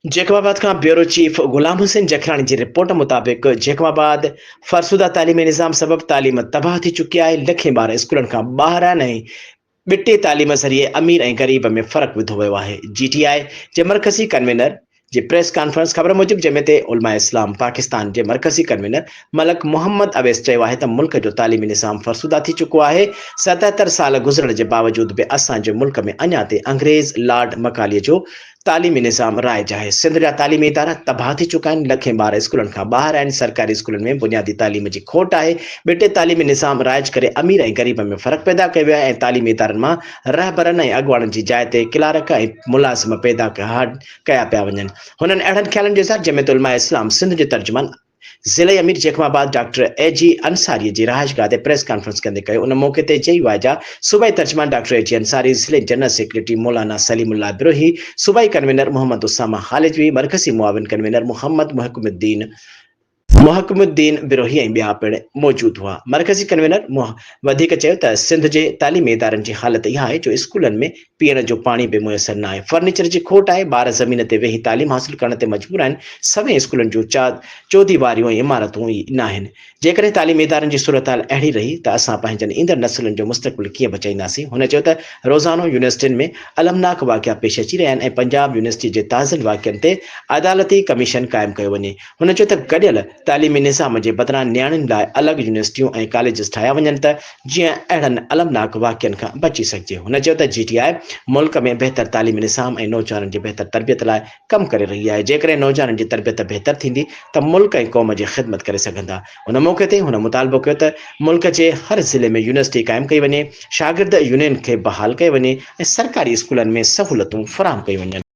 Jacob آباد کان bureau chief Ghulam Hussain Jakhrani جي رپورٽ مطابق جيڪب آباد فرسوده تعليمي نظام سبب تعليم تباهه ٿي چڪي آهي، لکين ٻار اسڪولن کان ٻاهر آهن ۽ ٻٽي تعليم ذريعي امير ۽ غريب ۾ فرق وڌو ويو آهي. جي ٽي آء جي مرڪزي ڪنوينر جي پريس ڪانفرنس خبر موجب جمعيت علماء اسلام پاڪستان جي مرڪزي ڪنوينر ملڪ محمد اويس چيو آهي ته ملڪ جو تعليمي نظام فرسوده ٿي چڪو آهي، 77 سال گذرڻ جي باوجود به اسان جي ملڪ ۾ اڃا تي انگريز لارڊ مڪالي جو تعليمي نظام رائج آهي، سنڌ جا تعليمي ادارا تباهه ٿي چڪا آهن، لکين ٻار اسڪولن کان ٻاهر آهن، سرڪاري اسڪولن ۾ بنيادي تعليم جي کوٽ آهي، ٻٽي تعليمي نظام رائج ڪري امير ۽ غريب ۾ فرق پيدا ڪيو ويو آهي ۽ تعليمي ادارن مان رهبرن ۽ اڳواڻن جي جاء تي ڪلارڪ ۽ ملازم پيدا ڪيا پيا وڃن. هنن اهڙن خيالن جو اظهار جمعيت علماء اسلام سنڌ جي ترجمان ضلعي امير جيڪب آباد ڊاڪٽر اي جي انصاري جي رهائشگاهه تي پريس ڪانفرنس ڪندي ڪيو. ان موقعي تي جي يو آء جا صوبائي ترجمان ڊاڪٽر اي جي انصاري، ضلعي جنرل سيڪريٽري مولانا سليم الله بروهي، صوبائي ڪنوينر محمد اسامه خالجوي، مرڪزي معاون ڪنوينر محمد محڪم الدين محڪم الدين بروهي ۽ ٻيا پڻ موجود هئا. مرڪزي ڪنوينر وڌيڪ چيو ته سنڌ جي تعليمي ادارن جي حالت اها آهي جو اسڪولن ۾ پيئڻ جو پاڻي به ميسر ناهي، فرنيچر جي کوٽ آهي، ٻار زمين تي ويهي تعليم حاصل ڪرڻ تي مجبور آهن، سوين اسڪولن جون چوديواريون ۽ عمارتون ئي ناهن. جيڪڏهن تعليمي ادارن جي صورتحال اهڙي رهي ته اسان پنهنجن ايندڙ نسلن جو مستقبل ڪيئن بچائينداسين؟ هن چيو ته روزانو يونيورسٽين ۾ المناڪ واقعا پيش اچي رهيا آهن ۽ پنجاب يونيورسٽي جي تازن واقعن تي عدالتي ڪميشن قائم ڪيو وڃي. هن چيو ته گڏيل تعليمي نظام جي بدران نياڻين لاء الڳ يونيورسٽيون ۽ ڪاليجز ٺاهيا وڃن ته جيئن اهڙن المناڪ واقعن کان بچي سگهجي. هن چيو ته جي ٽي آء ملڪ ۾ بهتر تعليمي نظام ۽ نوجوانن جي بهتر تربيت لاء ڪم ڪري رهي آهي، جيڪڏهن نوجوانن جي تربيت بهتر ٿيندي ته ملڪ ۽ قوم جي خدمت ڪري سگهندا. ان موقعي تي هن مطالبو ڪيو ته ملڪ جي هر ضلعي ۾ يونيورسٽي قائم ڪئي وڃي، شاگرد يونين کي بحال ڪيو وڃي ۽ سرڪاري اسڪولن ۾ سهولتون فراهم ڪيون وڃن.